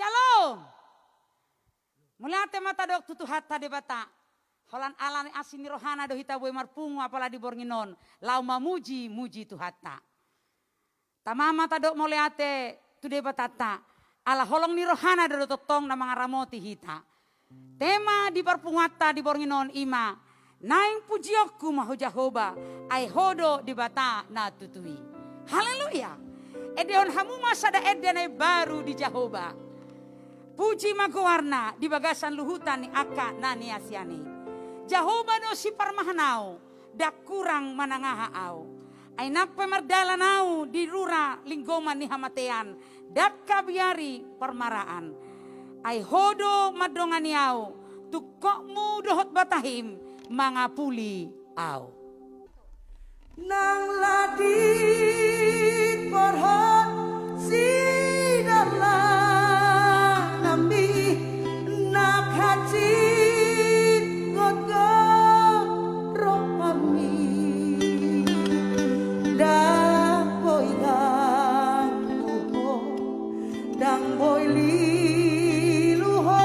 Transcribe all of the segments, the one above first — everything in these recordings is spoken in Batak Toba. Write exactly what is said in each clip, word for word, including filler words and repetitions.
Halo. Mauliate ma tadok tu Tuhanta Debata. Holan ala ni asi ni rohana do hita boi marpungu apala di borngin on. Laho mamuji-muji Tuhanta. Tama ma tadok mauliate tu Debatanta. Ala holong ni rohana do tongtong na mangaramoti hita. Tema di parpunguanta di borngin on i ma, naeng pujionku ma ho Jahowa, ai ho do Debata na tutu i. Haleluya. Endehon hamu ma sada ende na imbaru di Jahowa. Puji ma goarna di bagasan luhutan ni angka na niasian i. Jahowa do siparmahan au, ndang kurang manang aha au. Ai nang pe mardalan au di rura linggoman ni hamatean, ndang kabiari parmaraan. Ai ho do mandongani au, tungkotmu dohot batahim mangapuli au. Nang lading porhot sidalananmi, nang hansit gotgot rohami. Ndang boi ganggu ho, ndang boi lilu ho,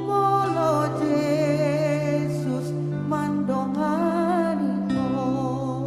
molo Jesus mandongani ho.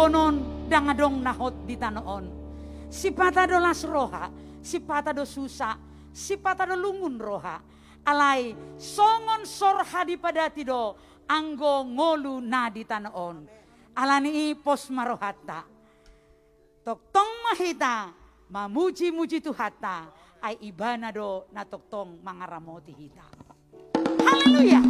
Onon ndang adong na hot di tano on. Sipata do las roha, sipata do susa, sipata do lungun roha. Alai songon sorha dipadati do anggo ngolu na di tano on. Alani i pos ma rohanta. Tongtong ma hita mamuji-muji Tuhanta, ai Ibana do na tongtong mangaramoti hita. Haleluya.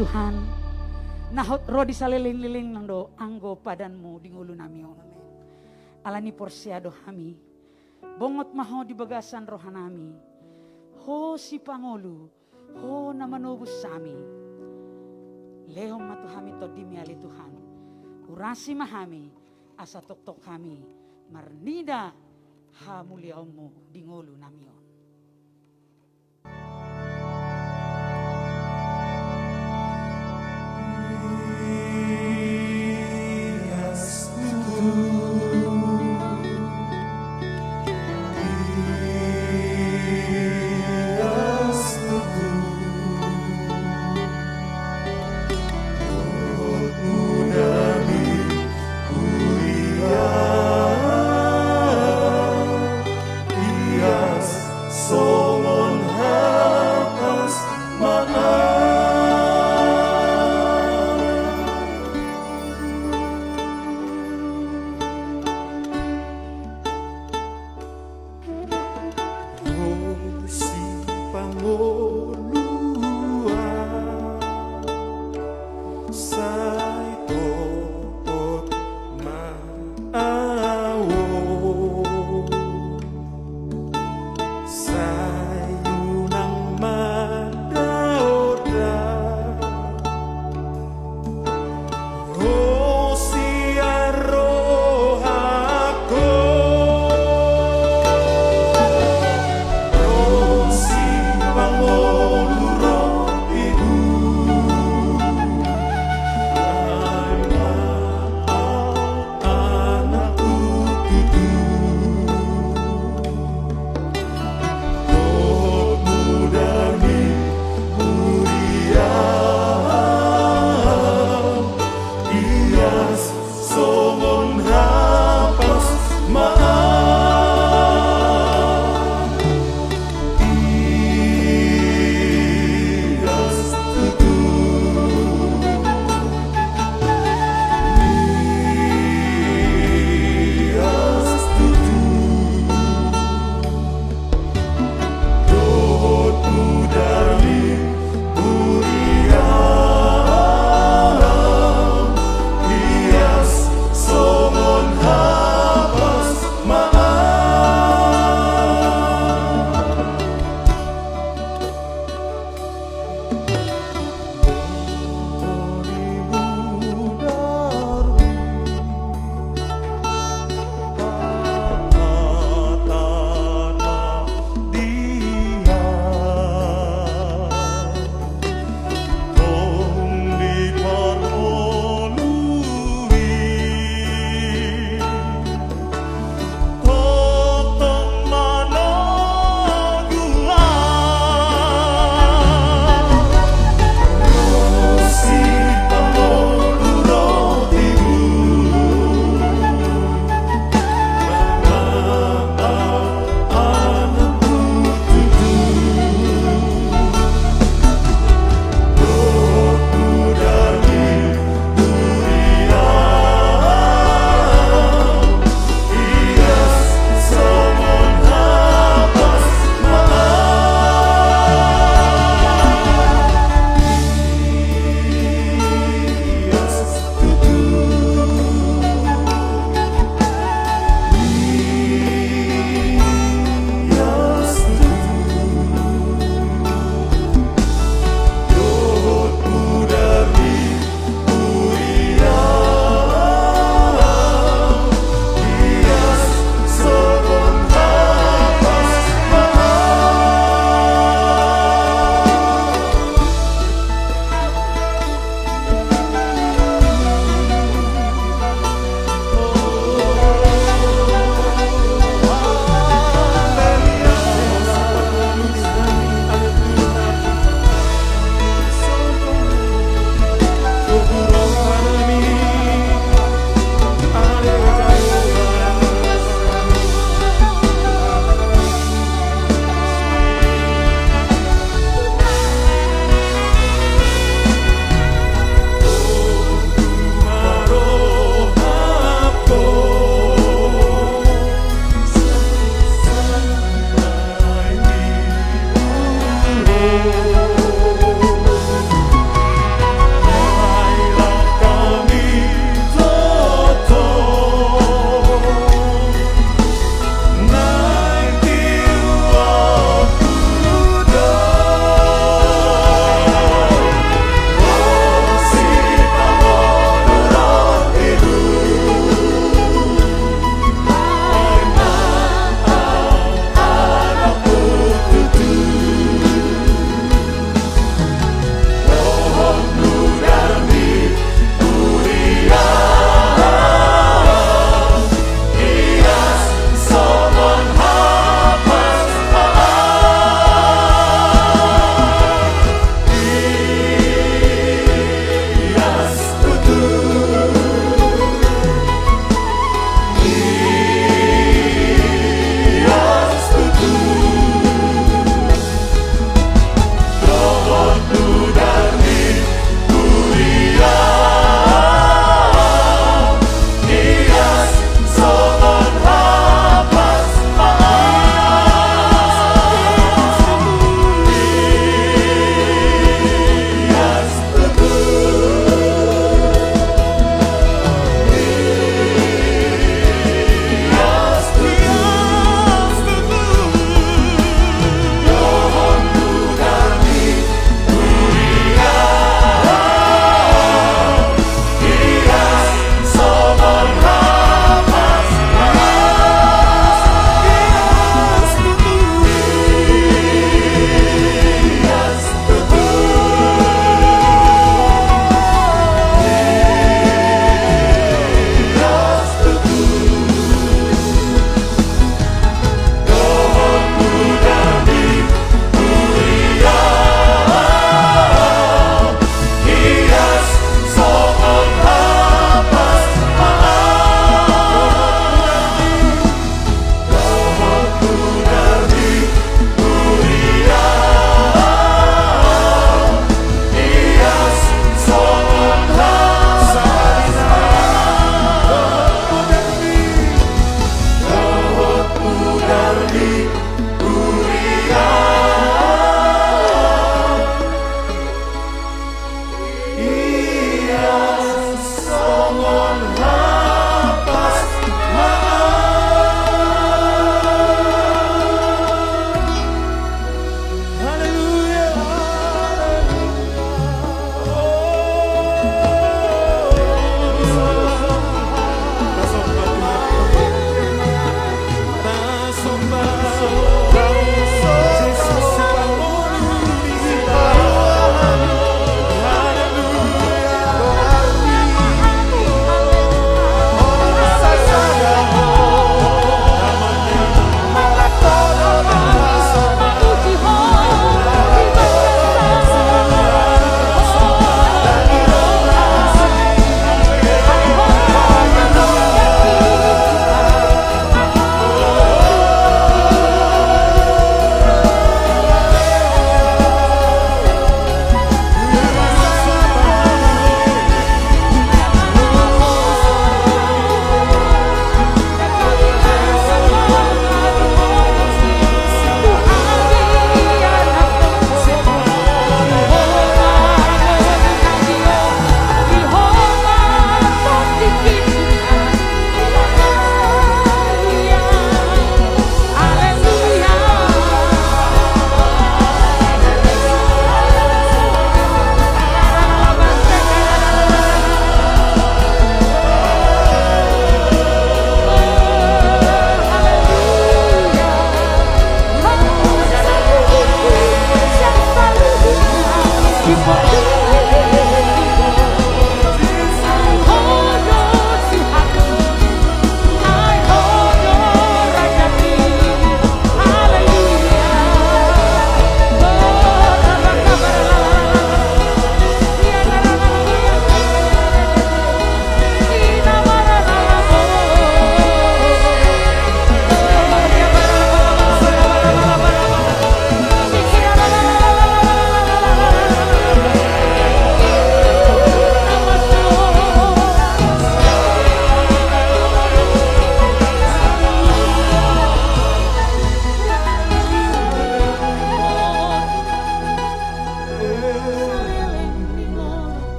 Tuhan, na hot ro di saleleng-leleng nang do anggo padanmu di ngolunami on. Alani porsea do hami, bongot ma ho di bagasan rohanami, ho sipangolu, ho na manobus hami. Lehon ma tu hami tondimi ale Tuhan, urasi ma hami, asa toktok hami marnida hamuliaonmu di ngolunami on.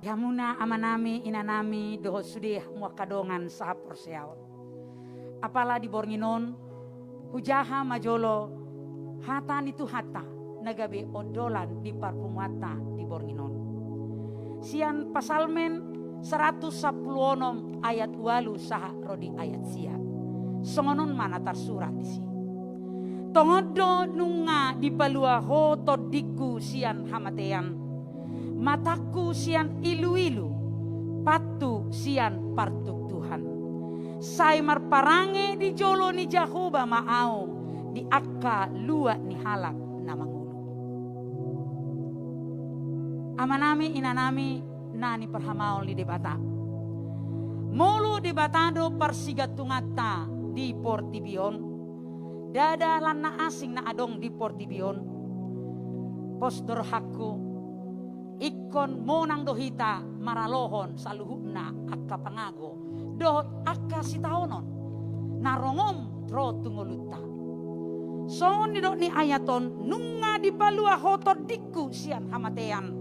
Hamuna amanami, inanami, dohot sude hamu angka dongan sahaporseaon. Apala di borngin on, hujaha ma jolo hata ni Tuhanta na gabe ondolan di parpunguanta di borngin on. Sian Psalmen saratus sampulu onom ayat ualu sahat ro di ayat sia. Songon on ma na tarsurat disi. Tongon do nunga dipalua ho tondingku sian hamatean, matangku sian iluilu, patku sian partuktuhan. Sai marparange di jolo ni Jahowa ma ahu di angka luat ni halak na mangolu. Amanami, inanami, na niparhamaol ni Debata. Molo Debata do parsigantunganta di portibi on, ndada lan na asing na adong di portibi on. Pos do rohangku, ingkon monang do hita maralohon saluhutna angka pangago dohot angka sitaonon na rongom ro tu ngolunta. Songon nidok ni ayat on, nunga dipalua ho tondingku sian hamatean,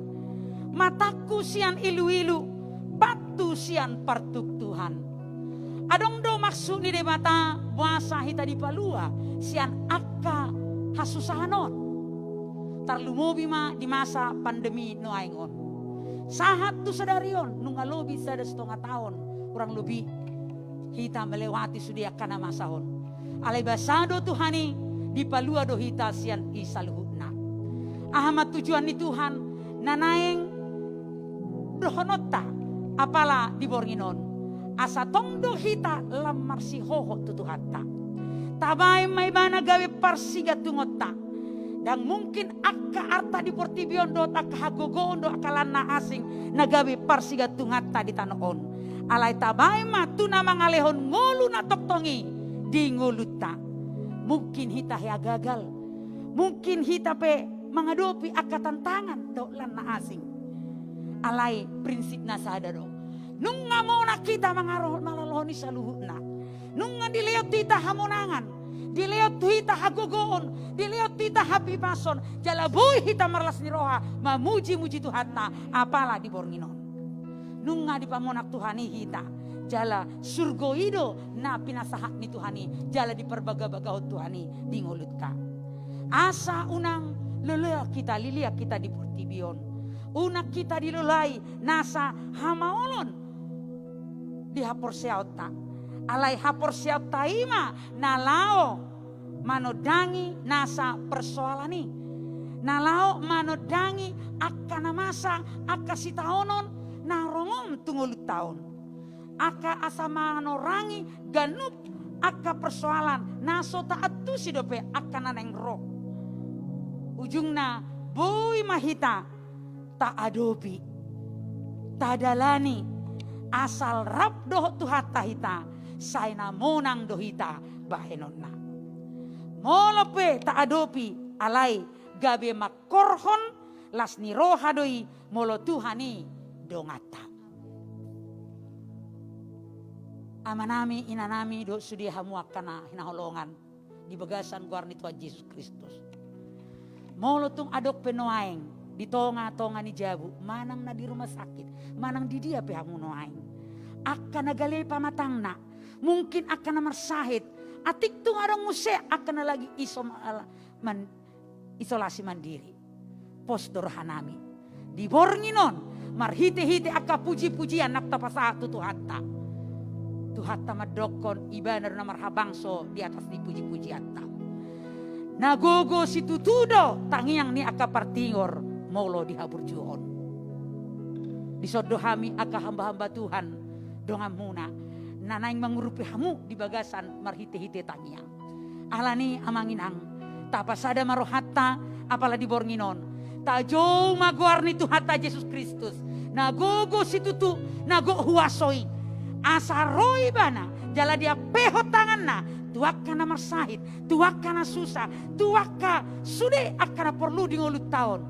matangku sian iluilu, patku sian partuktuhan. Adong do maksud ni Debata boasa hita dipalua sian angka hasusahan on. Tarlumobi ma di masa pandemi nuaeng on. Sahat tu sadari on, nunga lobi sada sitonga taon, kurang lobi, hita melewati sude angka na masa on. Alai basa do Tuhan i, dipalua do hita sian i saluhutna. Aha ma tujuan ni Tuhan na naeng dohononta, apala di borngin on? Asa tong do hita lam marsihohot tu Tuhanta. Tabaen ma Ibana gabe parsigantungonta. Ndang mungkin angka arta di portibi on dohot angka hagogoon dohot angka lan na asing na gabe parsigantunganta di tano on. Alai tabaen ma tu na mangalehon ngolu na tongtong i di ngolunta. Mungkin hita hea gagal. Mungkin hita pe mangadopi angka tantangan dohot lan na asing. Alai prinsip na sada do. Nunga monang hita mangaro-, maralohon i saluhutna. Nunga dilehon tu hita hamonangan, dilehon tu hita hagogoon, dilehon tu hita hapipason, jala boi hita marlas ni roha mamuji-muji Tuhanta, apala di borngin on. Nunga dipamonang Tuhan i hita, jala surgo i do na pinasahat ni Tuhan i, jala diparbagabagahon Tuhan i di ngolunta. Asa unang loloa hita, lilian hita di portibi on. Unang hita dilolai nasa hamaolon di haporseaonta. Alai haporseaonta i ma na laho manondangi nasa persoalan i. Na laho manondangi angka na masa, angka sitaonon na rongom tu ngolunta on. Angka asa manorangi ganup angka persoalan na so taantusi dope angka na naeng ro. Ujungna boi ma hita taadopi, tadalani, asal rap dohot Tuhanta hita, sai na monang do hita bahenonna. Molo pe taadopi, alai gabe mangkorhon las ni roha do i molo Tuhan i donganta. Amanami, inanami, dohot sude hamu angka na hinaholongan di bagasan goar ni Tuhan Jesus Kristus. Molo tung adong pe nuaeng di tonga-tonga ni jabu, manang na di rumah sakit, manang di dia pe hamu nuaeng. Angka na gale pamatangna, mungkin angka na marsahit, atik tung adong muse angka na lagi iso-, man-, isolasi mandiri. Pos do rohanami. Di borngin on, marhite-hite angka puji-pujian na tapasahat tu Tuhanta. Tuhanta mandokkon, Ibana do na marhabangso di atas ni puji-pujianta. Na gogo situtu do tangiang ni angka partigor molo di haburjuon. Dison do hami angka hamba-hamba Tuhan, donganmuna, na naeng mangurupi hamu di bagasan marhite-hite tangiang. Alani, amang inang, tapasada ma rohanta, apala di borngin on. Tajou ma goar ni Tuhanta Jesus Kristus, na gogo situtu, na gok huaso i. Asa ro Ibana, jala diampehon tanganna tu angka na marsahit, tu angka na susa, tu angka sude angka na porlu di ngolunta on.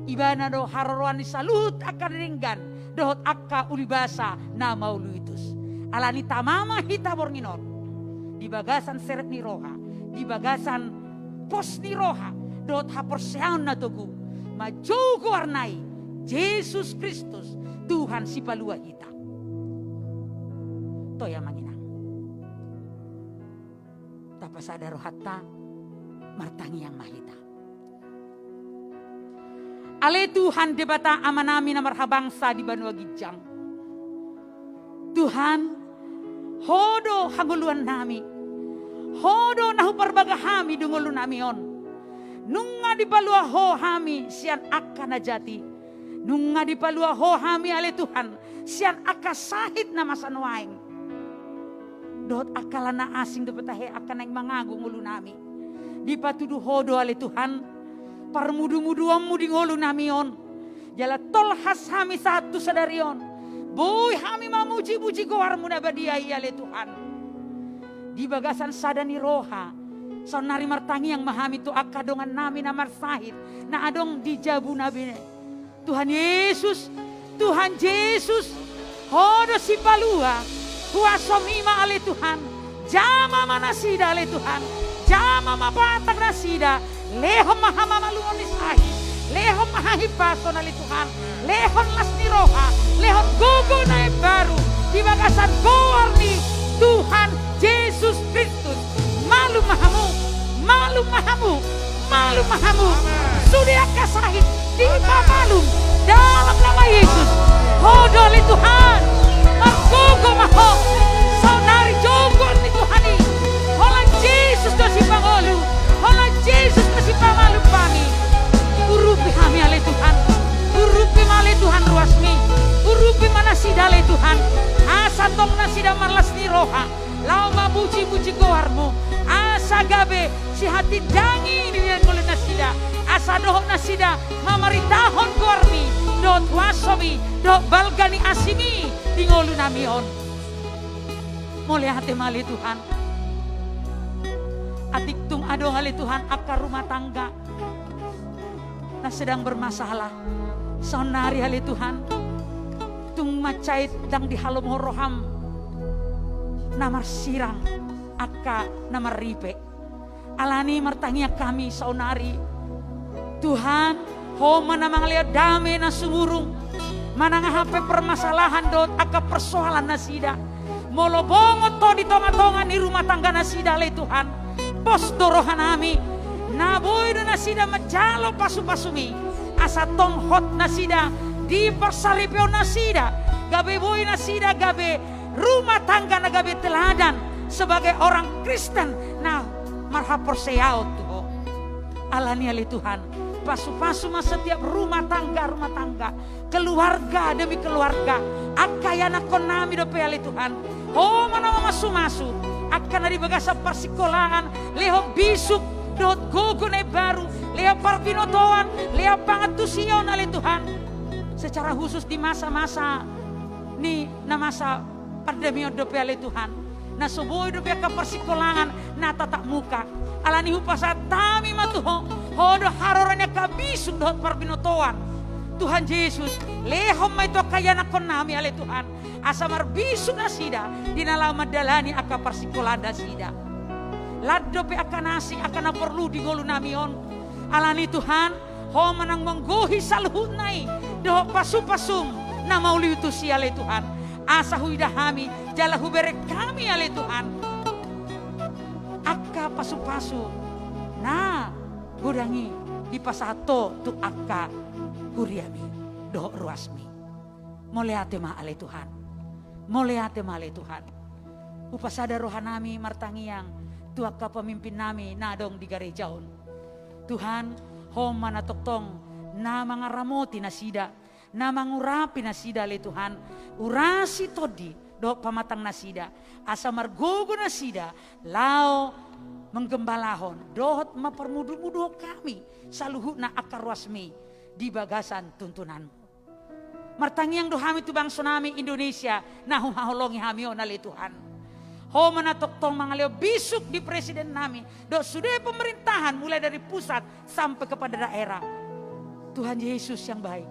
Ibana do haroroan ni saluhut angka na denggan dohot angka ulibasa na mauliutus. Alani tama ma hita borngin on di bagasan serep ni roha, di bagasan pos ni roha dohot haporseaon na togu. Manjou goarna i, Jesus Kristus, Tuhan sipalua hita. Toe amang inang. Tapasada rohanta, martangiang ma hita. Ale Tuhan Debata Amanami na marhabangsa di banua ginjang. Tuhan, Ho do hangoluannami. Ho do na huparbaga hami di ngolunami on. Nunga dipalua Ho hami sian angka na jati. Nunga dipalua Ho hami ale Tuhan sian angka sahit na masa nuaeng. Dohot angka na asing dope tahe angka naeng mangago ngolunami. Dipatudu Ho do ale Tuhan parmudumuduonmu di ngolunami on. Jala tolhas hami sahat tu sadari on. Boi hami mamujimuji goarmu na badia i ale Tuhan. Di bagasan sada ni roha, saonnari martangiang ma hami tu angka dongannami na marsahit, na adong di jabunami. Tuhan Yesus, Tuhan Jesus, Ho do sipalua, huasomi ma ale Tuhan, jama ma nasida ale Tuhan, jama ma patak nasida, lehon ma hamamalumon ni sahit, lehon ma hahipason ale Tuhan, lehon las ni roha, lehon gogo na imbaru, di bagasan goar ni Tuhan Jesus Kristus. Malum ma hamu, malum ma hamu, malum ma hamu. Sude angka sahit dipamalum dalam nama Yesus. Ho do ale Tuhan, margogo ma Ho. Saonnari jogo ni Tuhan i. Holan Jesus do sipangolu. Holan Jesus do sipamalum hami. Urupi hami ale Tuhan. Urupi ma ale Tuhan ruasmi. Urupi ma nasida ale Tuhan. Asa tong nasida marlas ni roha. Laho mamujimuji goarmu, asa gabe sihatindangi di ngolu nasida, asa dohot nasida mamaritahon goarmi, dohot huasomi, dohot balga ni asimi di ngolunami on. Mauliate ma ale Tuhan. Atik tung adong ale Tuhan angka rumah tangga na sedang bermasalah. Saonnari ale Tuhan, tung mansai ndang dihalomohon roham na marsirang angka na marripe. Alani martangiang hami saonnari. Tuhan, Ho ma na mangalehon dame na sumurung manang aha pe permasalahan dohot angka persoalan nasida. Molo bongot Ho di tongatonga ni rumah tangga nasida ale Tuhan, pos do rohanami. Na boi do nasida manjalo pasupasumi, asa tong hot nasida di parsaripeon nasida, gabe boi nasida gabe rumah tangga na gabe teladan sebagai orang Kristen na marhaporseaon tu Ho. Alani ale Tuhan, pasupasu ma setiap rumah tangga, rumah tangga, keluarga demi keluarga, angka ianakkonnami dope ale Tuhan. Ho ma na mamasumasu angka na di bagasan parsingkolaan, lehon bisuk dohot gogo na imbaru, lehon parbinotoan, lehon pangantusion ale Tuhan. Secara khusus di masa-masa ni na masa pandemi on dope ale Tuhan, na so boi dope angka parsingkolaan na tatap muka. Alani hupasahat hami ma tu Ho, Ho do haroro ni angka bisuk dohot parbinotoan. Tuhan Jesus, lehon ma i tu angka ianakkonnami ale Tuhan, asa marbisuk nasida di na laho mandalani angka parsingkolaan nasida. Lan dope angka na asing angka na porlu di ngolunami on. Alani Tuhan, Ho ma na manggohi saluhutna i dohot pasupasum na mauliutus i ale Tuhan, asa huida hami jala hubereng hami ale Tuhan angka pasupasu na godang i dipasahat Ho tu angka huriami dohot ruasmi. Mauliate ma ale Tuhan. Mauliate ma ale Tuhan. Hupasada rohanami martangiang tu angka pemimpinnami na adong di gareja on. Tuhan, Ho ma na tongtong na mangaramoti nasida, na mangurapi nasida ale Tuhan. Urasi tondi dohot pamatang nasida, asa margogo nasida laho manggembalahon dohot mamparmudumuduhon hami saluhutna angka ruasmi di bagasan tuntunanmu. Martangiang do hami tu bangsonami Indonesia na huhaholongi hami on ale Tuhan. Ho ma na tongtong mangalehon bisuk di presidennami dohot sude pemerintahan mulai dari pusat sampai kepada daerah. Tuhan Yesus yang baik,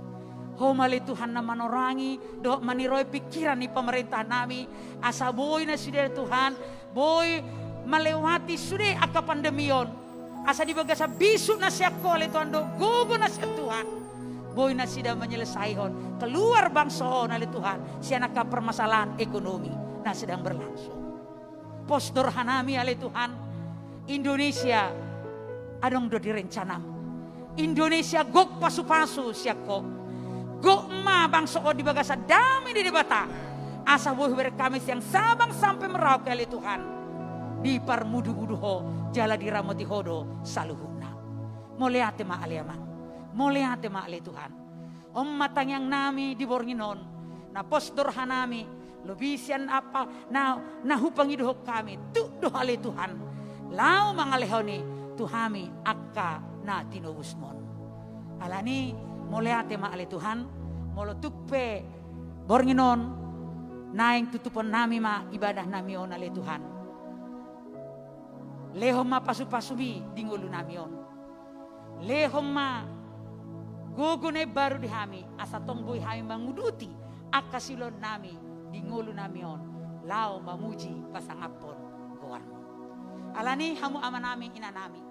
Ho ma ale Tuhan na manorangi dohot maniroi pikiran ni pemerintah nami, asa boi nasida Tuhan, boi melewati sude angka pandemi on. Asa di bagasan bisuk na sian Ho ale Tuhan dohot gogo na sian Tuhan, Boi nasida menyelesaikan, keluar bangso on ale Tuhan sian angka permasalahan ekonomi na sedang berlangsung. Pos do rohanami ale Tuhan, Indonesia adong do di rencanam. Indonesia gok pasupasu sian Ho. Gok ma bangso on di bagasan dame ni Debata. Asa boi hubereng hami sian Sabang sampe Merauke ale Tuhan, diparmudumudu Ho jala diramoti Ho do saluhutna. Mauliate ma ale Amang. Mauliate ma ale Tuhan. On ma tangiangnami di borngin on. Na pos do rohanami, lobi sian apa na, na hupangidohon hami, tuk do ale Tuhan, laho mangalehon i tu hami angka na tinobusmon. Alani, mauliate ma ale Tuhan. Molo tuk pe borngin on naeng tutuponnami ma ibadahnami on ale Tuhan, lehon ma pasupasumi di ngolunami on. Lehon ma gogo na imbaru di hami, asa tong boi hami manguduti angka siulaonnami di ngolunami on, laho mamuji pasangaphon goarmu. Alani, hamu amanami, inanami,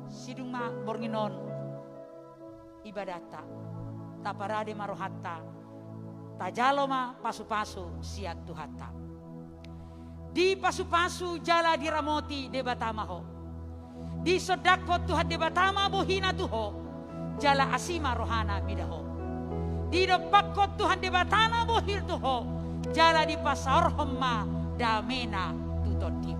sidung ma borngin on ibadahta. Taparade ma rohanta, tajalo ma pasupasu sian Tuhanta. Dipasupasu jala diramoti Debata ma ho. Disondangkon Tuhan Debata ma bohina tu ho, jala asi ma rohana mida ho. Didompakkon Tuhan Debata ma bohina tu ho, jala dipasaorhon ma damena tu tondim.